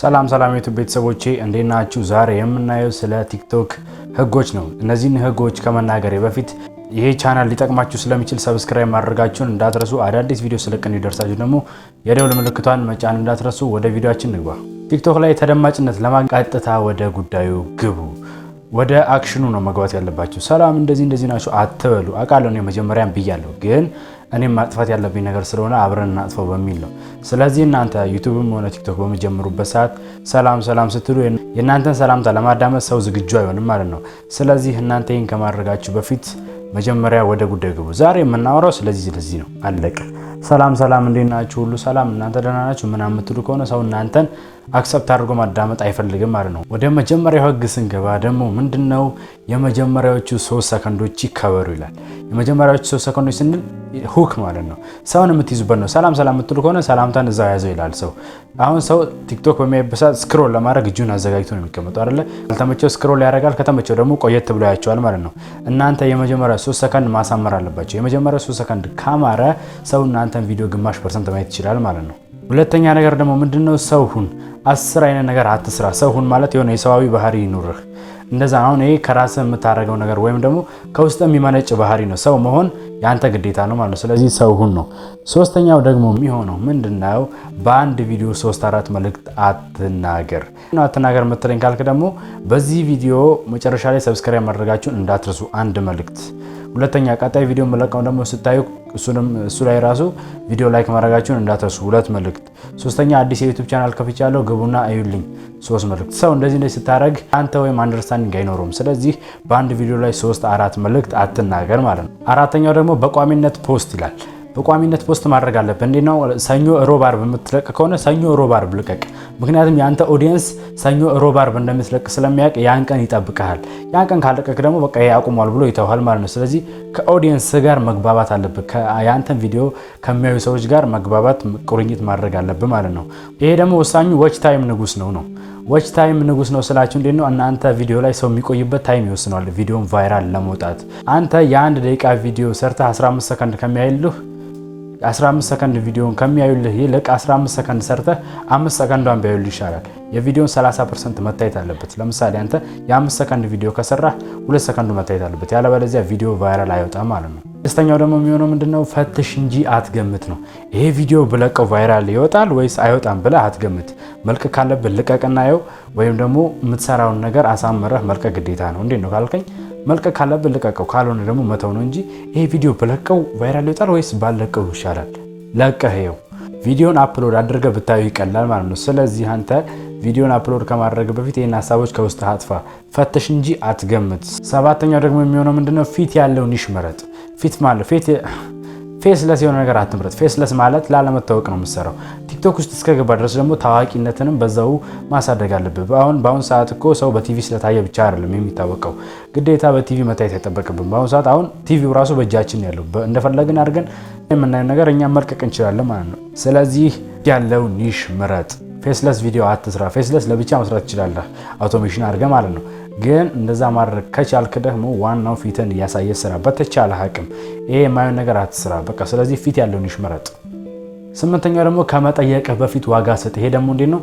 ሰላም ሰላም ዩቲዩብ ቤተሰቦቼ፣ እንዴት ናችሁ? ዛሬ የምናየው ስለ ቲክቶክ ህጎች ነው። እነዚህን ህጎች ከመናገሬ በፊት ይሄ ቻናል ሊጠቅማችሁ ስለሚችል subscribe ማድረጋችሁን እንዳትረሱ። አዳዲስ ቪዲዮ ስለቅ እንዲደርሳችሁ ደግሞ የደውል ምልክቷን መጫን እንዳትረሱ። ወደ ቪዲዮአችን እንግባ። ቲክቶክ ላይ ተደማጭነት ለማግኘት ቀጥታ ወደ ጉዳዩ ግቡ። ወደ action ኑ ነው መግባት ያለባችሁ። ሰላም፣ እንደዚህ እንደዚህ ናችሁ አትበሉ። አውቃለሁ፣ እኔ መጀመሪያም ብያለሁ፣ ግን እኔም ማጥፋት ያለብኝ ነገር ስለሆነ አብረን እናጥፈው በሚል ነው። ስለዚህ እናንተ ዩቲዩብም ሆነ ቲክቶክ በምትጀምሩበት ሰዓት ሰላም ሰላም ስትሉ የእናንተን ሰላምታ ለማዳመጥ ሰው ዝግጁ አይሆንም ማለት ነው። ስለዚህ እናንተ ይህን ከማድረጋችሁ በፊት መጀመሪያ ወደ ጉዳዩ ግቡ። ዛሬ የምናወራው ስለዚህ ነው። አለቀ። ሰላም ሰላም፣ እንዴት ናችሁ? ሁሉ ሰላም፣ እናንተ ደህና ናችሁ? ምናምን የምትሉ ከሆነ ሰው እናንተን accept አድርጎ ማዳመጥ አይፈልግም ማለት ነው። ወደ መጀመሪያው ህግ ስንገባ ደግሞ ምንድነው? የመጀመሪያዎቹ 3 ሰከንዶች ይከበሩ ይላል። የመጀመሪያዎቹ 3 ሰከንዶች ስንል hook ማለት ነው። ሰውን የምትይዙበት ነው። ሰላም ሰላም የምትሉ ከሆነ ሰላምታን እዛው ያዘው ይላል ሰው። አሁን ሰው ቲክቶክ በሚያይበት ሰዓት scroll ለማድረግ እጁን አዘጋጅቶ ነው የሚቀመጠው አይደለ? ካልተመቸው scroll ያደርጋል፣ ከተመቸው ደግሞ ቆየት ብሎ ያያቸዋል ማለት ነው። እናንተ የመጀመሪያ 3 ሰከንድ ማሳመር አለባችሁ። የመጀመሪያ 3 ሰከንድ ካማረ ሰው እናንተን ቪዲዮ ግማሽ percent ማየት ይችላል ማለት ነው። ሁለተኛ ነገር ደግሞ ምንድነው? ሰው ሁን። 10 አይነት ነገር አትስራ። ሰው ሁን ማለት የሆነ የሰዋዊ ባህሪ ይኑርህ። እንደዛ አሁን ይሄ ከራስህ የምታደርገው ነገር ወይም ደግሞ ከውስጥ የሚመነጭ ባህሪ ነው። ሰው መሆን ያንተ ግዴታ ነው ማለት ነው። ስለዚህ ሰው ሁን ነው። ሶስተኛው ደግሞ የሚሆነው ምንድነው? በአንድ ቪዲዮ ሶስት አራት መልእክት አትናገር። አትናገር የምትለኝ ካልክ ደግሞ በዚህ ቪዲዮ መጨረሻ ላይ subscribe ማድረጋችሁን እንዳትረሱ፣ አንድ መልእክት። ሁለተኛ ቀጣይ ቪዲዮ የምለቀው ደግሞ ስታዩ እሱንም እሱ ላይ ራሱ ቪዲዮ like ማድረጋችሁን እንዳትረሱ፣ ሁለት መልእክት። ሶስተኛ አዲስ የዩቲዩብ ቻናል ከፍቻለሁ፣ ግቡና እዩልኝ፣ ሶስት መልእክት። ሰው እንደዚህ እንደዚህ ስታደርግ አንተ ወይም understanding አይኖረውም። ስለዚህ በአንድ ቪዲዮ ላይ ሶስት አራት መልእክት አትናገር ማለት ነው። አራተኛው ደግሞ በቋሚነት post ይላል። በቋሚነት post ማድረግ አለብህ። እንዴት ነው? ሰኞ፣ ሮብ፣ አርብ የምትለቅ ከሆነ ሰኞ፣ ሮብ፣ አርብ ልቀቅ። ምክንያቱም የአንተ audience ሰኞ፣ ሮብ፣ አርብ እንደምትለቅ ስለሚያውቅ ያን ቀን ይጠብቅሃል። ያን ቀን ካልለቀቅ ደግሞ በቃ ይሄ አቁሟል ብሎ ይተውሃል ማለት ነው። ስለዚህ ከ audience ጋር መግባባት አለብህ። የአንተን ቪዲዮ ከሚያዩ ሰዎች ጋር መግባባት፣ ቁርኝት ማድረግ አለብህ ማለት ነው። ይሄ ደግሞ ወሳኙ watch time ንጉስ ነው ነው። Watch time ንጉስ ነው ስላችሁ እንዴት ነው? እናንተ ቪዲዮ ላይ ሰው የሚቆይበት time ይወስነዋል ቪዲዮን viral ለመውጣት። አንተ የ1 ደቂቃ ቪዲዮ ሰርተህ 15 ሰከንድ ከሚያይልህ፣ 15 ሰከንድ ቪዲዮን ከሚያዩልህ ይልቅ 15 ሰከንድ ሰርተህ 5 ሰከንዷን ቢያዩልህ ይሻላል። የቪዲዮን 30% መታየት አለበት። ለምሳሌ አንተ የ5 ሰከንድ ቪዲዮ ከሰራህ 2 ሰከንዱ መታየት አለበት። ያለበለዚያ ቪዲዮ viral አይወጣም ማለት ነው። ስድስተኛው ደግሞ የሚሆነው ምንድነው? ፈትሽ እንጂ አትገምት ነው። ይሄ ቪዲዮ ብለቀው viral ይወጣል ወይስ አይወጣም ብለህ አትገምት። መልቀቅ ካለብህ ልቀቅና የው ወይም ደግሞ የምትሰራውን ነገር አሳምረህ መልቀቅ ግዴታ ነው። እንዴት ነው ካልከኝ መልቀቅ ካለብህ ልቀቀው፣ ካልሆነ ደግሞ መተው ነው እንጂ ይሄ ቪዲዮ ብለቀው viral ይወጣል ወይስ ባለቀው ይሻላል? ለቀህ ይኸው ቪዲዮን upload አድርገህ ብታዩ ይቀላል ማለት ነው። ስለዚህ አንተ ቪዲዮን upload ከማድረግ በፊት ይህን ሀሳቦች ከውስጥ አጥፋ፣ ፈትሽ እንጂ አትገምት። ሰባተኛው ደግሞ የሚሆነው ምንድነው? ፊት ያለው niche ምረጥ። ፊት ማለት ፊት faceless የሆነ ነገር አትምረጥ። Faceless ማለት ላለመታወቅ ነው የምትሰራው። ቲክቶክ ውስጥ እስከገባ ድረስ ደግሞ ታዋቂነትንም በዛው ማሳደግ አለብህ። አሁን በአሁን ሰዓት እኮ ሰው በቲቪ ስለታየ ብቻ አይደለም የሚታወቀው። ግዴታ በቲቪ መታየት አይጠበቅብን። በአሁን ሰዓት አሁን ቲቪው ራሱ በእጃችን ያለው፣ እንደፈለግን አድርገን የምናየው ነገር እኛም መልቀቅ እንችላለን ማለት ነው። ስለዚህ ያለው niche ምረጥ። Faceless ቪዲዮ አትስራ። Faceless ለብቻ መስራት ትችላለህ፣ automation አድርገህ ማለት ነው። ግን እንደዛ ማድረግ ከቻልክ ደግሞ ዋናው ፊትን እያሳየ ስራ በተቻለ አቅም። ይሄ የማየውን ነገር አትስራ። በቃ ስለዚህ ፊት ያለው niche ምረጥ። ስምንተኛው ደግሞ ከመጠየቅህ በፊት ዋጋ ስጥ። ይሄ ደግሞ እንዴት ነው?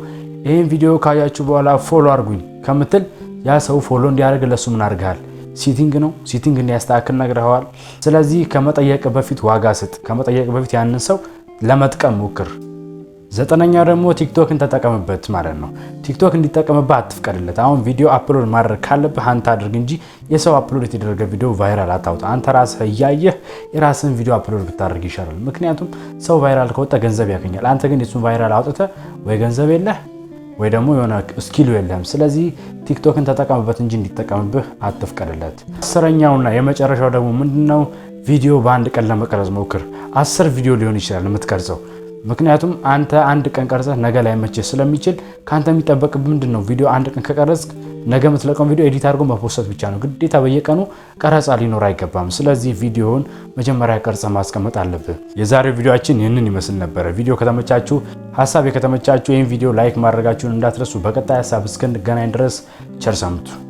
ይህን ቪዲዮ ካያችሁ በኋላ follow አድርጉኝ ከምትል ያ ሰው follow እንዲያደርግ ለሱ ምን አድርገሃል? Setting ነው፣ setting እንዲያስተካክል ነግረኸዋል። ስለዚህ ከመጠየቅህ በፊት ዋጋ ስጥ። ከመጠየቅህ በፊት ያንን ሰው ለመጥቀም ሞክር። ዘጠነኛው ደግሞ ቲክቶክን ተጠቀምበት ማለት ነው። ቲክቶክ እንዲጠቀምብህ አትፍቀድለት። አሁን ቪዲዮ upload ማድረግ ካለብህ አንተ አድርግ እንጂ የሰው upload የተደረገ ቪዲዮ viral አታውጣ። አንተ ራስህ እያየህ የራስህን ቪዲዮ upload ብታደርግ ይሻላል። ምክንያቱም ሰው viral ከወጣ ገንዘብ ያገኛል። አንተ ግን የሱን viral አውጥተህ ወይ ገንዘብ የለህ ወይ ደግሞ የሆነ skill ኡ የለህም። ስለዚህ ቲክቶክን ተጠቀምበት እንጂ እንዲጠቀምብህ አትፍቀድለት። 10ኛውና የመጨረሻው ደግሞ ምንድነው? ቪዲዮ በአንድ ቀን ለመቅረጽ ሞክር። 10 ቪዲዮ ሊሆን ይችላል የምትቀርጸው፣ ምክንያቱም አንተ አንድ ቀን ቀርጸህ ነገ ላይመችህ ስለሚችል ከአንተ የሚጠበቅብህ ምንድን ነው? ቪዲዮ አንድ ቀን ከቀረጽክ ነገ የምትለቀውን ቪዲዮ edit አድርጎ መፖሰት ብቻ ነው። ግዴታ በየቀኑ ቀረጻ ሊኖር አይገባም። ስለዚህ ቪዲዮውን መጀመሪያ ቀርጸህ ማስቀመጥ አለብህ። የዛሬው ቪዲዮአችን ይህንን ይመስል ነበረ። ቪዲዮ ከተመቻችሁ፣ ሀሳብ ከተመቻችሁ ይህን ቪዲዮ like ማድረጋችሁን እንዳትረሱ። በቀጣይ ሀሳብ እስክንገናኝ ድረስ ቸር ሰንብቱ።